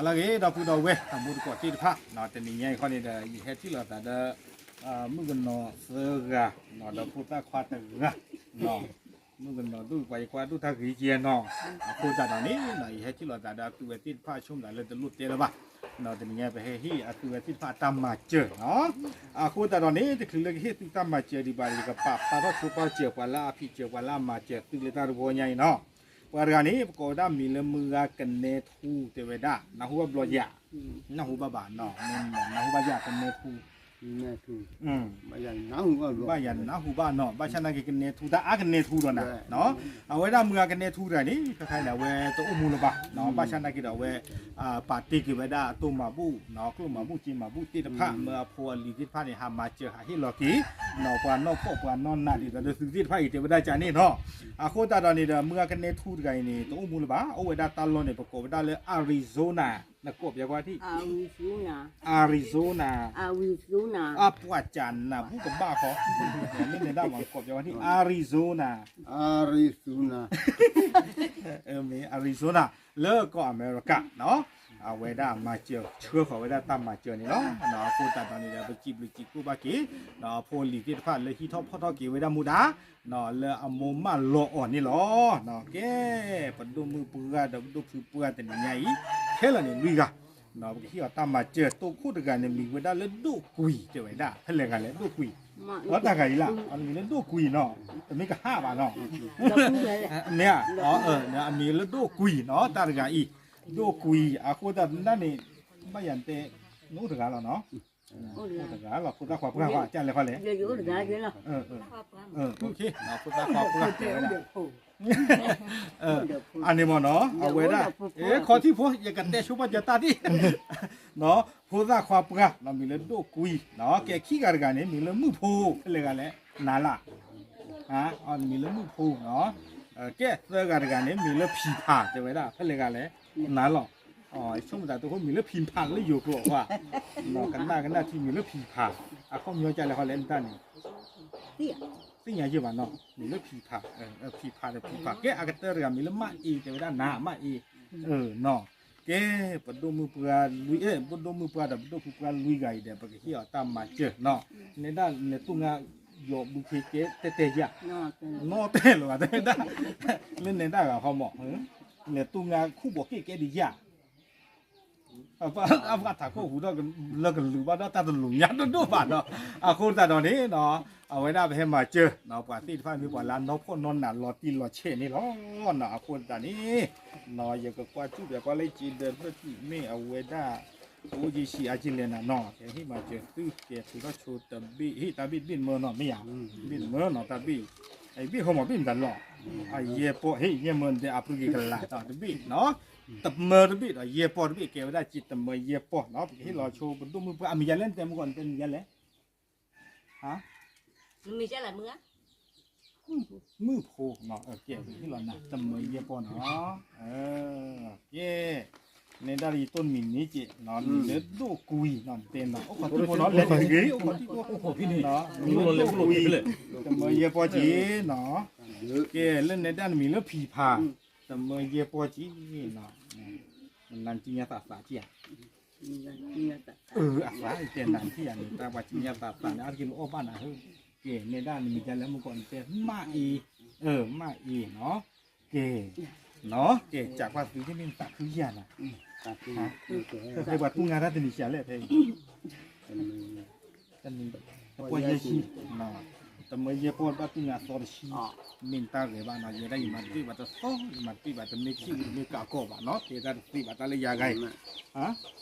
လၢအဂ့ၤ ဒီပုၢ်ဒီဝဲၢ် တံၤသကိးသ့ၣ်တဖၣ်, တနံၤညါအံၤခီန့ၣ်ဒီး ယဟဲထံၣ်လိာ်သးဒီး မုၣ်ကနီၤသၢဂၤ, ဒီးဖိသၣ်ခွါတဂၤ, မုၣ်ကနီၤဒိၣ်ပှၤယကွၢ်ဒိၣ်တၢ်ဂ့ၤကဲနီၤ, အဃိသတးဒီးန့ၣ် ယဟဲထံၣ်လိာ်သးဒီးအသုဝဲသ့ၣ်တဖၣ် ဆိကမိၣ်သးလၢတလိၣ်တဲလၢၤဘၣ်, တနံၤညါပဟဲဟ့ၣ်အသုဝဲသ့ၣ်တဖၣ်အတၢ်မၤစၢၤနီၤ, အဃိသတးဒီးန့ၣ် တချုးလၢကဟ့ၣ်သုတၢ်မၤစၢၤဒံးဘၣ်ဒီး ယကပာ်ဖျါထီၣ်ဆိပာ်စၢၤပှၤလၢအဖံးစၢၤပှၤလၢအမၤစၢၤသုလၢတၢ်တဘျီညါအံၤနီၤ, ပှၤတဂၤန့ၣ် ပကိးဝဲဒၣ်မံၤလၢမုၢ်ဂၤကနဲထူ တဲဝဲဒၣ် နၢ်ဟူဘၣ်ဘျီယၤ, နၢ်ဟူဘၣ်ဘၣ်နီၤ, နၢ်ဟူဘၣ်ယၤကနဲထူ ဘၣ်ယၤနၢ်ဟူဘၣ်နီၤ, ဘၣ်ဆၣ်နာ်က့ကနဲထူ တၢ်အါကနဲထူဒီးနၤ, အဝဲဒၣ်မုၢ်ဂၤကနဲထူတဂၤန့ၣ် ခဲခါန့ၣ် အဝဲတအိၣ်မူလၢၤဘၣ်, ဘၣ်ဆၣ်နာ်က့ဒီးအဝဲ ပာ်တ့ၢ်က့ၤဝဲဒၣ်အတိၢ်မၤဘူၣ်, ကျိၣ်မၤဘူၣ် စ့မၤဘူၣ်သ့ၣ်တဖၣ် မၢအဖိအလံၤသ့ၣ်တဖၣ်န့ၣ် ဟးမၤစၢၤဟးဟ့ၣ်လီၤက့ၤ ပှၤနီၢ်ဖှီၣ်ပှၤနီၢ်နးဒ်သိးဒီးသုသ့ၣ်တဖၣ်အံၤ တဲဝဲဒၣ်ကန့ၣ်နီၤ, အဃိသတးဒီးန့ၣ်ဒီး မုၢ်ဂၤကနဲထူတဂၤအံၤန့ၣ် တအိၣ်မူလၢၤဘၣ်, အိၣ်ဝဲဒၣ်တၢ်လီၢ်န့ၣ် ပကိးဝဲဒၣ်လၢ Arizona, နကိးပျဲကွၢ်ထံၣ် Arizona, အပှၤကနၣ်ဘူၣ်ကဘၣ်ဃီ, မ့ၢ်နဒၣ်မး နကိးပျဲကွၢ်ထံၣ် Arizona, Arizona, လၢကီၢ်အမဲရကၤနီၤ, အဝဲဒၣ်မၤစၢၤ ဆှၢဃီၤဝဲဒၣ်တၢ်မၤစၢၤန့ၣ်လီၤ, အဃိသတးဒီးန့ၣ်ဒီး ပစံးဘျုးစံးဖှိၣ်ဘၣ်က့ၤ အဖိအလံၤသ့ၣ်တဖၣ်လၢဟံးထီၣ်ဖီၣ်ထီၣ်က့ၤဝဲဒၣ်မူဒါ လၢအမိၢ်မၢလီၤအီၤန့ၣ်လီၤ, ကဲ ပဒိၣ်မုၢ်ပှၢ်ဒီးပဒိၣ်ဖုပှၢ်တနံၤညါအံၤ ခဲလၢာ်န့ၣ်လွံၢ်ဂၤ, ပကဟ့ၣ်အီၤတၢ်မၤစၢၤ တိခိၣ်တဂၤန့ၣ် မံၤဝဲဒၣ်လၢဒိၣ်ကွံာ် တဲဝဲဒၣ် ဖဲလဲၣ်ဂၤလဲၣ် ဒိၣ်ကွံာ်, အတၢ်ဂၤအံၤလၢ အမံၤလၢဒိၣ်ကွံာ်နီၤ, တမ့ၢ်ကဟၣ်ဘၣ်နီၤ, မ့ၢ်ဧါ, အမံၤလၢဒိၣ်ကွံာ်နီၤ တၢ်တဂၤအံၤ, ဒိၣ်ကွံာ် အဃိသတးဒၣ်န့ၣ် ဘၣ်ယၤတဲ နအိၣ်တဂၤလီၤနီၤ, အိၣ်တဂၤလီၤ ဖိသၣ်ခွါပှၢ် ကလဲၤခီလဲၣ်, ဖိသၣ်ခွါပှၢ်တဲဝဲဒၣ် အန့ၣ်မ့ၢ်နီၤ အဝဲဒၣ် ခီထံဖိ ယကတဲဆိပာ်စၢၤတၢ်ဒ် ဖိသၣ်ခွါပှၢ် မံၤလၢဒိၣ်ကွံာ်, ကဲခံဂၤတဂၤန့ၣ် မံၤလၢမုၣ်ဖိ ဖဲလဲၣ်ဂၤလဲၣ် နၤလၢ်, မံၤလၢမုၣ်ဖိနီၤ, ကဲသၢဂၤတဂၤန့ၣ် မံၤလၢဖံးဖး တဲဝဲဒၣ် ဖဲလဲၣ်ဂၤလဲၣ် နၤလီၤ, ဆိကမိၣ်သးတဟိ မံၤလၢဖံးဖးလၢယိၤကျိာ်ကွၢ်, ကနၣ်ကနၣ်ထံမံၤလၢဖံးဖး, အခီပညီကလဲၤခီလဲၣ်နတၢ်န့ၣ် သ့ၣ်ညါယဲၢ်ဘၣ်နီၤ, မံၤလၢဖံးဖး, ဖံးဖးဒီးဖံးဖး, ကဲအကတၢၢ်တဂၤမံၤလၢမၣ်အ့ တဲဝဲဒၣ်နၤ မၣ်အ့, နီၤ, ကဲ ပဒိၣ်မုၢ်ပှၢ်လွံၢ်, ပဒိၣ်မုၢ်ပှၢ်ဒီးပဒိၣ်ဖုပှၢ်လွံၢ်ဂၤအံၤဒီး ပကဟ့ၣ်အီၤတၢ်မၤစၢၤနီၤ, နဲဒၣ်လဲၤတူၢ်ငါယီၤဘုခ့ကဲတဲတဲယၤ, နီၢ်တဲလီၤဘၣ် တဲဝဲဒၣ်, လၢနဲဒၣ်ဂၤဃီမး, လဲၤတူၢ်ငါခူၣ်ဘီးက့ၣ်ကဲဒ်ယၤ အပှၤထးခိၣ်ဟူးထီၣ်လၢကလူၤဘၣ်ဒီးတၢ်တလူၤညါဒိၣ်ဒိၣ်ဘၣ်ဒီး, အဃိသတးဒီးန့ၣ်နီၤ, အဝဲဒၣ်ပဟဲမၤစၢၤ ပှၤသ့ၣ်တဖၣ်မ့ၢ်ပှၤလၢအနီၢ်ဖှီၣ်နီၢ်နးလီၤတံၢ်လီၤဆဲးန့ၣ်လီၤ, အဃိသတးန့ၣ် ယကကွၢ်စူၣ်ပှၤကွၢ်လၢက့ဒီးဘၣ်မ့ၢ်အဝဲဒၣ် အိၣ်ယ့ၢ်ဆံးအါကလဲၣ်နၤနီၤ, ကဟ့ၣ်မၤစၢၤသုကဲၤထုးထီၣ်ဆိတဘ့ၣ် ဟ့ၣ်တၢ်ဘ့ၣ်တဘ့ၣ်တမၢနီၤ မ့ၢ်ဧါ, တဘ့ၣ်တမၢနီၤ တၢ်ဘ့ၣ်, ဘ့ၣ်ဃီမးဘ့ၣ်မတၤလီၤ, အယဲၢ်ပီၢ် ဟ့ၣ်ယဲၢ်မၢနတဲအပူၤက့ၤကလၤတဘ့ၣ်နီၤ, တမၢတဘ့ၣ်ဒီးယဲၢ်ပီၢ်တဘ့ၣ် ကဲဝဲဒၣ်စ့တမၢယဲၢ်ပီၢ်နီၤ, ပကဟ့ၣ်လီၤဆိပဒိၣ်မုၢ်ပှၢ် အမံၤယၤလဲၣ် နတဲမုၢ်ကီး နတဲမံၤယၤလဲၣ် မုၣ်ဖိနီၤ, ကဲ ဟ့ၣ်လီၤနၤ တမၢယဲၢ်ပီၢ်နီၤ, ကဲ, နဲဒၣ်ယတိၢ်နမံၤန့ၣ်က့ၤနီၤ, မံၤလၢဒိၣ်ကွံာ်နီၤ နတဲနီၤ, အိၣ်ခိးထံဖိနီၤ လဲၤတဂ့ၤ အိၣ်ခိးထံဖိ, မံၤလၢဒိၣ်ကွံာ်, တမၢယဲၢ်ပီၢ်က့ၤနီၤ, ကဲ လၢနဲဒၣ်နမံၤလၢဖံးဖး, တမၢယဲၢ်ပီၢ်က့ၤနီၤ, နနၢ်စံၣ်ညါသးသးထံၣ်ဧါ အသးတဲနၤထံၣ်ယၤန့ၣ် တၢ်ပှၤစံၣ်ညါသးသးန့ၣ် အါတက့ၢ်နအီၣ်ဘၣ်နၤဧၢ, ကဲ နဲဒၣ်နမံၤဒ်လဲၣ်မုၢ်ကီး နတဲမၣ်အ့, မၣ်အ့နီၤ, ကဲ, နီၤ ကဲ ကးကွၢ်သုတမ့ၢ်နသးခုယၤနၤ, ဖဲပှၤတူၢ်ငါတၢ်တနံၤစှၤလဲၣ်ဖဲအံၤ တပီၢ်ယဲၢ်ဆံ, တမၢယဲၢ်ပီၢ်ဘၣ်တူၢ်ငါအသီတဆံ, မ့ၢ်နတၢ်ဂဲၤဘၣ်နီၤ, ယဲဒၣ်ယမၤတဘ့ၣ်ဘၣ်တသီ, ယမၤတဘ့ၣ်ဘၣ်တမ့ၢ်ခံဂ့ၤတမ့ၢ်ကးကီၢ်ဘၣ်နီၤ, တဲတၢ်တသ့ဘၣ်တၢ်လၢယၤဂၤအံၤ,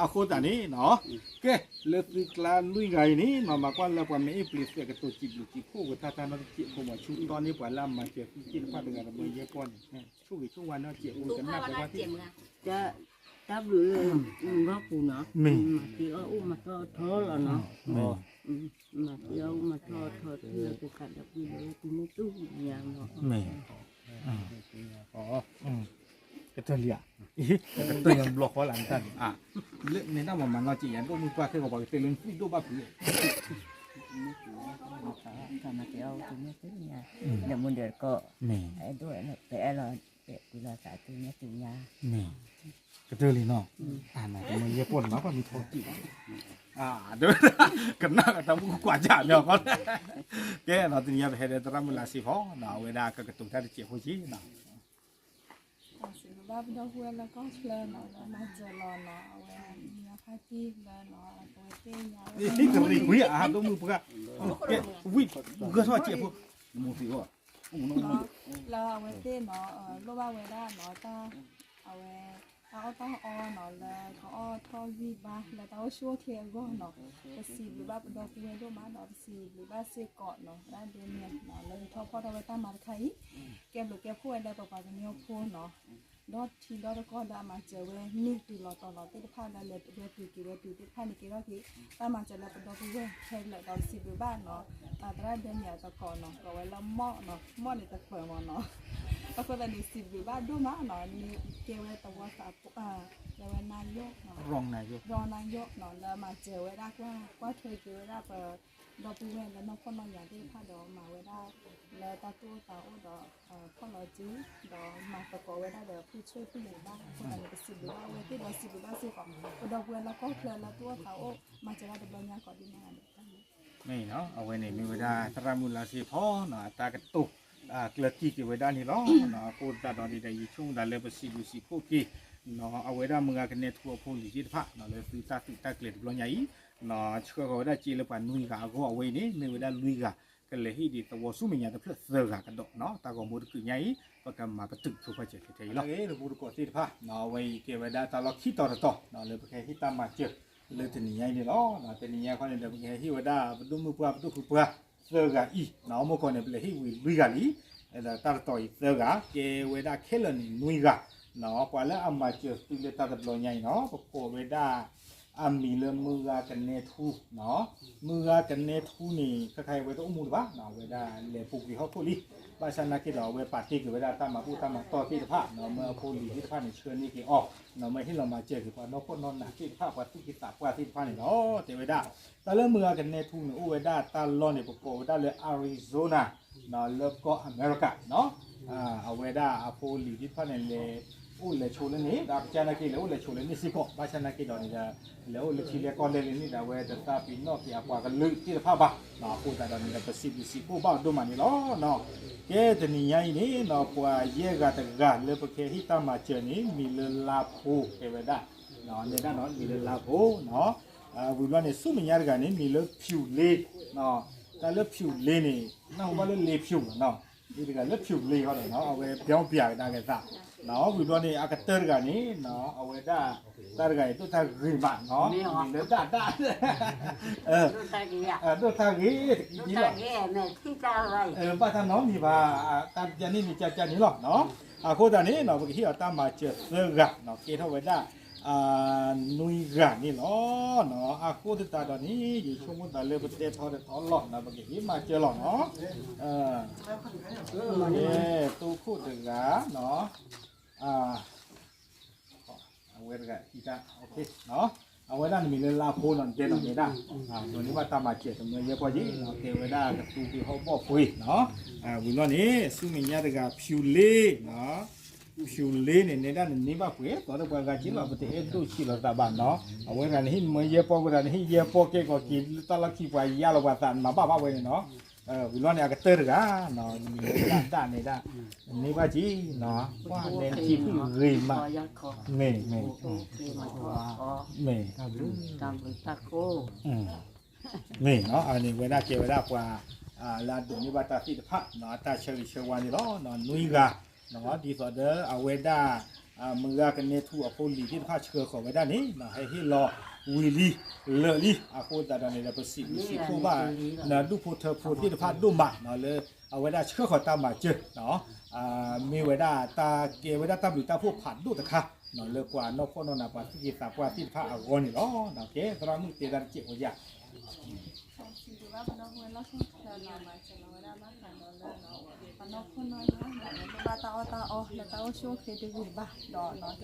အဃိသတးန့ၣ်နီၤ, ကဲ, လၢသုကျါလွံၢ်ဂၤအံၤန့ၣ်နီၤ, မၤကွၢ်လၢပှၤမ့ၢ်အ့ၣ်ပျ့ၤသွဲၣ်ကတိၤစံးဘျုးစံးဖှိၣ်က့ၤတၢ်တၢ်နီတစဲးအဃိမး ဆူတီန့ၢ်ပှၤလၢအမၤစၢၤသုသ့ၣ်တဖၣ်တဂၤတမၢယဲၢ်ပီၢ်န့ၣ်, ဆိၣ်ဂ့ၤဆိၣ်ဝါနီတစဲးအဃိ ကနၣ်ပှၤကွၢ်ထံၣ် တၢ်ဘျုးလၢ ဂီၢ်ပူၤနီၤ, မ့ၢ်မၤသ့အီၣ်အိၣ်မၤထီၣ်အထီလီၤနီၤ, မၤသ့အီၣ်အိၣ်မၤထီၣ်အထီ တုၤလၢသုသးဒီးပှၤလၢသုမ့ၢ်တူၢ်ညါနီၤ, ကတၢၢ်လံဧါ, ကတၢၢ်ညါဘျီဃီလၢနတၢ်န့ၣ်, လၢနဲဒၣ်မၤမၤနီၢ်က့ယၤ ဒိၣ်မုၢ်ပှၢ်ခဲဂီၤပှၤကတဲလၢနသွံၣ်ဒိၣ်ဘၣ်ဖုး မ့ၢ်သ့အီၣ်တမ့ၢ်သ့ညါ, ဒီးမုၢ်ဒီးတကီၢ်, အဲၣ်ဒိၣ်အဲၣ်လီၤ ပအဲၣ်လီၤသးသုမ့ၢ်သ့ညါ, မ့ၢ် ကတၢၢ်လံနီၤ, အမ့ၢ်ယဲၢ်ပီၢ်န့ၣ်နီၤ ပှၤမံထီၣ်ကံၣ်ဘၣ်, ကနၣ်တၢ်မုၢ်ကွၢ်ကၢ်ညီ, ကဲနီၤ တနံၤညါပဟဲဒီးသရၣ်မုၣ်လါစ့ဖီနီၤ အဝဲဒၣ်ကကတိၤတၢ်တစဲးဖိက့နီၤ စံးဘျုးဘၣ်ပဒီပုၢ်ဝဲၢ်လၢကီၢ်ချၢနီၤ လၢမၤစၢၤလီၤနီၤ အဝဲမ့ၢ်ဖါတံၢ်လၢနီၤ အဝဲသ့ၣ်ညါဝဲ ကရံၣ်ကွံာ်အဟးဒိၣ်မုၢ်ပှၢ်, ဝံၢ်ဂၢၢ်ထီၣ်စဲးဖိ, မူသံအီၤ, လၢအဝဲသ့ၣ်နီၤ လိၣ်ဘၣ်ဝဲဒၣ်နီၤ တၢ် အဝဲ တၢ်အီၣ်တၢ်အီနီၤ လၢကအီၣ်ထီၣ်ဂံၢ်ဘါ လၢတၢ်အိၣ်ဆူၣ်အိၣ်ချ့အဂီၢ်နီၤ ပစံးဘျုးဘၣ်ပဒီပုၢ်ဝဲၢ်ဒိၣ်မးနီၤ ပစံးဘျုးဘၣ်စ့ၢ်ကီးနီၤ ဒၣ်ဒဲန့ၣ်နီၤ လၢဟံးထီၣ်ဖီၣ်ထီၣ်ဝဲတၢ်မၤတခါအံၤ ကဲဘျုးကဲဖှိၣ်ဝဲလၢပပှၤကညီဖိနီၤ ဒီးထံဒီတကီၢ်လၢအမၤစၢၤဝဲ န့ၢ်တုၤလီၤတီၤလီၤသ့ၣ်တဖၣ်လၢလဲၤဝဲတုၤက့ၤဝဲတုၤသ့ၣ်တဖၣ်န့ၣ် ကဲထီၣ်က့ၤ တၢ်မၤစၢၤလၢပဒီပုၢ်ဝဲၢ်ခဲလၢာ်ဒီးစံးဘျုးဘၣ်နီၤ သရၣ်ဒဲန့ၣ်အသကိးနီၤ ကိးဝဲလၢမီၣ်နီၤ မီၣ်န့ၣ်တပၢၢ်မးနီၤ အဃိသတးန့ၣ် စံးဘျုးဘၣ်ဒိၣ်မးနီၤ န့ၢ်ကဲဝဲသဝီသးပှၢ် ကဲဝဲနါယိၣ် ရၢၣ်နါယိၣ်နီၤ လၢမၤစၢၤဝဲဒၣ်ကွၢ်ထွဲက့ၤဝဲဒၣ်ပ ဒီပုၢ်ဝဲၢ်လၢနီၢ်ဖှီၣ်နီၢ်ယာ်သ့ၣ်တဖၣ်ဒီးမၤဝဲဒၣ် လၢတၢ်သူၣ်အိၣ်သးအိၣ်ဒီး ဖီၣ်လီၤစု ဒီးမၤသကိးဝဲဒၣ်ဒီးဖုဆွေဖုယဲၢ်ဘၣ် အဃိသတးန့ၣ် ပစံးဘျုးဘၣ်အဝဲသ့ၣ်ဒီးစံးဘျုးဘၣ်စ့ၢ်ကီး ပဒီပုၢ်ဝဲၢ်လၢကီၢ်ချၢလၢသူၣ်အိၣ်သးအိၣ် မၤစၢၤဝဲတဘျီညါကိးဒ်န့ၣ် မ့ၢ်နီၤ အဝဲန့ၣ်မ့ၢ်ဝဲဒၣ်သရၣ်မုၣ်လါစ့ဖီနီၤ အတၢ်ကတိၤ ကျၢၤကံၢ်က့ၤဝဲဒၣ်န့ၣ်လီၤ. အဃိသတးဒီးန့ၣ်ဒီး ယဆိကမိၣ်သးလၢပစံးဘျုးစံးဖှိၣ်က့ၤ အဝဲဒၣ်မုၢ်ဂၤကနဲထူအဖိလံၤသ့ၣ်တဖၣ် လၢသုတၢ်သုးတၢ်ကျဲၤတဘျီညါအံၤ ဆှၢဃီၤဝဲဒၣ်စ့လၢပှၤနွံဂၤအဂီၢ်အဝဲအံၤန့ၣ် မ့ၢ်ဝဲဒၣ်လွံၢ်ဂၤ ကလဲၤဟ့ၣ်ဒံးသဝီဆူမဲာ်ညါတဖျၢၣ်သၢဂၤကဒီးနီၤ တၢ်ဂီၤမူတကုးညါအံၤ ပကမၤပတုာ်ဆိပာ်စၢၤခဲခဲအံၤလီၤ. တၢ်ဂ့ၢ်တမူတကိးသ့ၣ်တဖၣ် အဝဲအံၤကဲဝဲဒၣ်တၢ်လီၢ်ခံတီၤတတီၤ လၢပကဟဲဟ့ၣ်တၢ်မၤစၢၤ လၢတနံၤညါအံၤန့ၣ်လီၤ. တနံၤညါခီန့ၣ်ဒီး ပကဟဲဟ့ၣ်ဝဲဒၣ်ပဒိၣ်မုၣ်ပှၢ်ပဒိၣ်ဖုပှၢ်သၢဂၤအံၤ မုၢ်ကီၢ်န့ၣ် ပလဲၤဟ့ၣ်ဝံၤလွံၢ်ဂၤလံ ဒီးတၢ်တတီၤအံၤသၢဂၤ ကဲဝဲဒၣ်ခဲလၢာ်န့ၣ်နွံဂၤ ပှၤလၢအမၤစၢၤသုလၢတၢ်တဘျီညါအံၤနီၤ ပကိးဝဲဒၣ် အမံၤလၢမုၢ်ဂၤကနဲထူ မုၢ်ဂၤကနဲထူန့ၣ် ခဲခါအံၤဝဲတအိၣ်မူလၢၤဘၣ် အဝဲဒၣ်လဲၤပူၤကွံာ်ဟီၣ်ခိၣ်လံ ဘၣ်ဆၣ်နာ်က့ဒီး အဝဲပာ်တ့ၢ်က့ၤဝဲဒၣ်တၢ်မၤဘူၣ်တၢ်မၤတီၢ်သ့ၣ်တဖၣ် မ့ၢ်အဖိလံၤသ့ၣ်တဖၣ်န့ၣ် ဆှၢန့ၢ်က့ၤအီၤ မ့ၢ်ဟ့ၣ်လီၤမၤစၢၤက့ၤပှၤနီၢ်ခိၣ်နီၢ်နးသ့ၣ်တဖၣ် ပှၤသူၣ်က့သးပှၢ်သ့ၣ်တဖၣ်န့ၣ်လီၤ. တဲဝဲဒၣ် တၢ်လၢမုၢ်ဂၤကနဲထူန့ၣ် အိၣ်ဝဲဒၣ်တၢ်လီၢ်န့ၣ် ပကိးဝဲဒၣ်လၢ Arizona လၢကီၢ်အမဲရကၤ အဝဲဒၣ်အဖိလံၤသ့ၣ်တဖၣ်န့ၣ် လဲၤအိၣ်လဲၤဆိးလၢန့ၣ် ဒီးအကစၢ်နာ်က့ လဲၤအိၣ်လဲၤဆိးလၢန့ၣ်စ့ၢ်ကီး ဘၣ်ဆၣ်နာ်က့ဒီးန့ၣ်ဒီး လဲၤအိၣ်လၢထံလဲၢ်ကီၢ်လဲၢ်လၢန့ၣ်ဒီး အဝဲတသးပ့ၤနီၣ်က့ၤအပှၤကလုာ်သ့ၣ်တဖၣ်ဘၣ်. အဃိသတးဒီးန့ၣ်ဒီး ပစံးဘျုးစံးဖှိၣ်ဘၣ်အီၤဒိၣ်မးန့ၣ်လီၤ. ကဲတနံၤညါအံၤန့ၣ် ပှၤယဲၢ်ဂၤတဂၤလၢပကဟဲဟ့ၣ်တၢ်မၤစၢၤန့ၣ် မံၤလၢလါဖိတဲဝဲဒၣ် နဲဒၣ်နီၤ မံၤလၢလါဖိနီၤ ဝံၤဘျီန့ၣ် ဆူမဲာ်ညါတဂၤန့ၣ် မံၤလၢဖၠူၤလ့ တၢ်လၢဖၠူၤလ့န့ၣ် နၢ်ဟူဘၣ်လၢလ့ဖၠူၤနီၤ မံၤတဂၤလၢဖၠူၤလ့ဟီဒီးနီၤ အဝဲပျီပျၢ်ကဒါက့ၤသး ဝံၤဘျီန့ၣ် အကတၢၢ်တဂၤန့ၣ် အဝဲဒၣ် တၢ်တဂၤအံၤ ဒိၣ်တၢ်ဂ့ၤမးနီၤ မံၤလၢဒၣ်ဒၣ် ဒိၣ်တၢ်ဂ့ၤတကံၢ်လီၤ ဘၣ်တၢ်နီတမံၤဘၣ် တၢ်တကန့ၣ်န့ၣ် ကကန့ၣ်လီၤ. အဃိသတးန့ၣ် ပကဟ့ၣ်အီၤတၢ်မၤစၢၤသၢဂၤ ကဲထီၣ်ဝဲဒၣ် နွံဂၤန့ၣ်လီၤ. အဃိသတးဒီးန့ၣ် ယဆိကမိၣ်သးလၢပတဲထီၣ်တထီၣ်လီၤ ပကဟ့ၣ်မၤစၢၤလီၤနီၤ ကဲ သိခိၣ်တဂၤ အဝဲတဂၤ အဝဲဒၣ်နမံၤလၢလါဖိနီၤ ဒဲနီၤ မ့ၢ်ဒၣ် ဒိးန့ၢ်ဘၣ်တၢ်မၤစၢၤ တမၢယဲၢ်ပီၢ်က့ၤ ကဲဝဲဒၣ်ကသူက့ၤဟီၣ်ဘီၣ်ပှ့ၤနီၤ ဝံၤလီၤန့ၣ် ဆူမဲာ်ညါတဂၤ ဖၠူၤလ့ ဖၠူၤလ့န့ၣ် နဲဒၣ်နန့ၢ်ဘၣ်ပှဲၤ သီဒီးပှၤဂၤက့ၤလီၤ ပတအဲၣ်ဒိၣ်ဆံးလီၤသးဘၣ်နီၤ အဝဲတဂၤန့ၣ် ဟ့ၣ်နမၢယဲၢ်ပီၢ်ဝဲဒၣ်န့ၣ် ဟ့ၣ်ယဲၢ်ပီၢ်ကဲကီးက့ၤ တၢ်လီၢ်ခံပှၤယါလီၤပှၤသး နမၤဘၣ်ဘၣ်ဝဲန့ၣ်နီၤ ဝံၤလီၤန့ၣ် အကတၢၢ်တဂၤ မံၤလၢဒၣ်ဒၣ်န့ၣ်ဒၣ် နန့ၢ်ဘၣ်က့ၤ ပှၤလဲၤထံဖုၣ်ဂ့ၤမး မ့ၢ် မ့ၢ် မ့ၢ် မ့ၢ်နီၤ အန့ၣ်ဝဲဒၣ်ကဲဝဲဒၣ်ပှၤ လၢအဒိးန့ၢ်ဘၣ်တၢ်သ့ၣ်တဖၣ် အတၢ်ဆၢဂ့ၤဆၢဝါန့ၣ်လီၤ နွံဂၤ ဒ်သိးဒီးအဝဲဒၣ် မုၢ်ဂၤကနဲထူအဖိလံၤသ့ၣ်တဖၣ်ဆှၢဃီၤဝဲဒၣ်န့ၣ် ဟဲဟ့ၣ်လီၤဝံၤလံ လၢာ်လံ အဃိသတးဒီးန့ၣ်ဒီး ပစံးဘျုးစံးဖှိၣ်ဘၣ် ဒူၣ်ဖိထၢဖိသ့ၣ်တဖၣ်ဒိၣ်မး လၢအဝဲဒၣ်ဆှၢဃီၤတၢ်မၤစၢၤ မ့ၢ်ဝဲဒၣ်တၢ်ကဲဝဲဒၣ်တၢ်ဘျုးတၢ်ဖှိၣ်ဖးဒိၣ်တခါ လၢပှၤနီၢ်ဖှီၣ်နီၢ်နးပှၤသူၣ်က့သးပှၢ်သ့ၣ်တဖၣ်အဂီၢ်န့ၣ်လီၤ. ကဲ သရၣ်မုၣ်တဲတၢ်တစဲးဖိယၤ စံးဘျုးဘၣ်ပဒီပုၢ်ဝဲၢ်လၢကီၢ်ချၢနီၤ မၤစၢၤလီၤဝဲဒၣ်ဘၣ်ဃးဒီးလၢ ပှၤနီၢ်ခိၣ်နီၢ်ယါ လၢဘၣ်တၢ်အီၣ်တၢ်အီ လၢတၢ်အိၣ်ဆူၣ်အိၣ်ချ့တဂ့ၤဘၣ် ဒီးကန့ၢ်က့ၤဝဲဒၣ်ကသံၣ်ပှ့ၤကပၢ်ပှ့ၤ ဒီးပဒီပုၢ်ဝဲၢ်လၢအိၣ်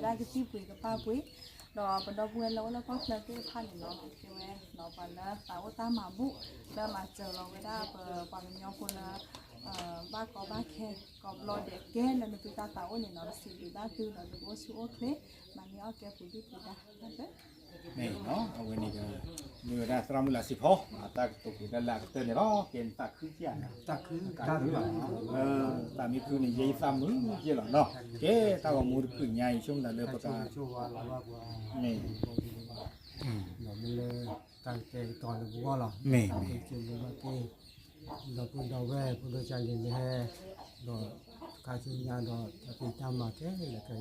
လၢကီၢ်ချၢသ့ၣ်တဖၣ်န့ၣ်နီၤ ပကဲဝဲပှၤလၢသးအိၣ်တၢ်မၤဘူၣ် လၢမၤစၢၤလီၤဝဲဒၣ်ပပှၤကညီဖိလၢ ဘၣ်ကီဘၣ်ခဲ ကိးဘျီဒဲးကဲလၢနသုတၢ်သးအိၣ်န့ၣ်နီၤ စံးဘျုးဘၣ်သုဒီး သုကအိၣ်ဆူၣ်အိၣ်ချ့ မၤန့ၢ်အီၣ်ကဲပူၤဒုၣ်ပူၤဒါ မ့ၢ်နီၤ အဝဲန့ၣ်ဒီး မ့ၢ်ဝဲဒၣ်သရၣ်မုၣ်လၤစံးဖီ အတၢ်ကတိၤကွံာ်ဒၣ်လၢအကတၢၢ်န့ၣ်လီၤ. ကဲနသးခုက့ၤဧါ, သးခုလီၤ, သးမ့ၢ်ခုန့ၣ် ယဲယသးမုာ်က့ၤလီၤနီၤ. ကဲတၢ်ဂီၤမူတဖုညါအံၤ ဆိကမိၣ်တၢ်လၢပက မ့ၢ် ဒီးမ့ၢ်လၢ တၢ်ကတဲာ်ကတီၤလၢပဂီၢ်လီၤ. မ့ၢ် မ့ၢ် က့ၤလၢဘၣ်က့ၤ ဒီပုၢ်ဒီဝဲၢ် ဖိဒိၣ်ကၢ်လံၤလၢဟဲ ဒီးတခါဆူညါဒီး တၢ်ဖံးတၢ်မၤခဲလၢာ်ခဲဆ့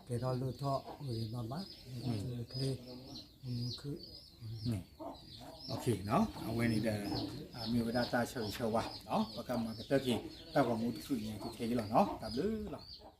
ကဲထီၣ်လိၣ်ထီၣ်အိၣ်ဂ့ၤဘၣ်ဘၣ် အိၣ်ဆူၣ်အိၣ်ချ့ မူခုၣ် အဝဲန့ၣ်ဒီး မ့ၢ်ဝဲဒၣ်တၢ်ဆၢဂ့ၤဆၢဝါ ပကမၤကတၢၢ်က့ၤ တၢ်ဂီၤမူတဖုညါက့ၤခဲအံၤလီၤနီၤ. တၢ်ဘျုးလီၤ.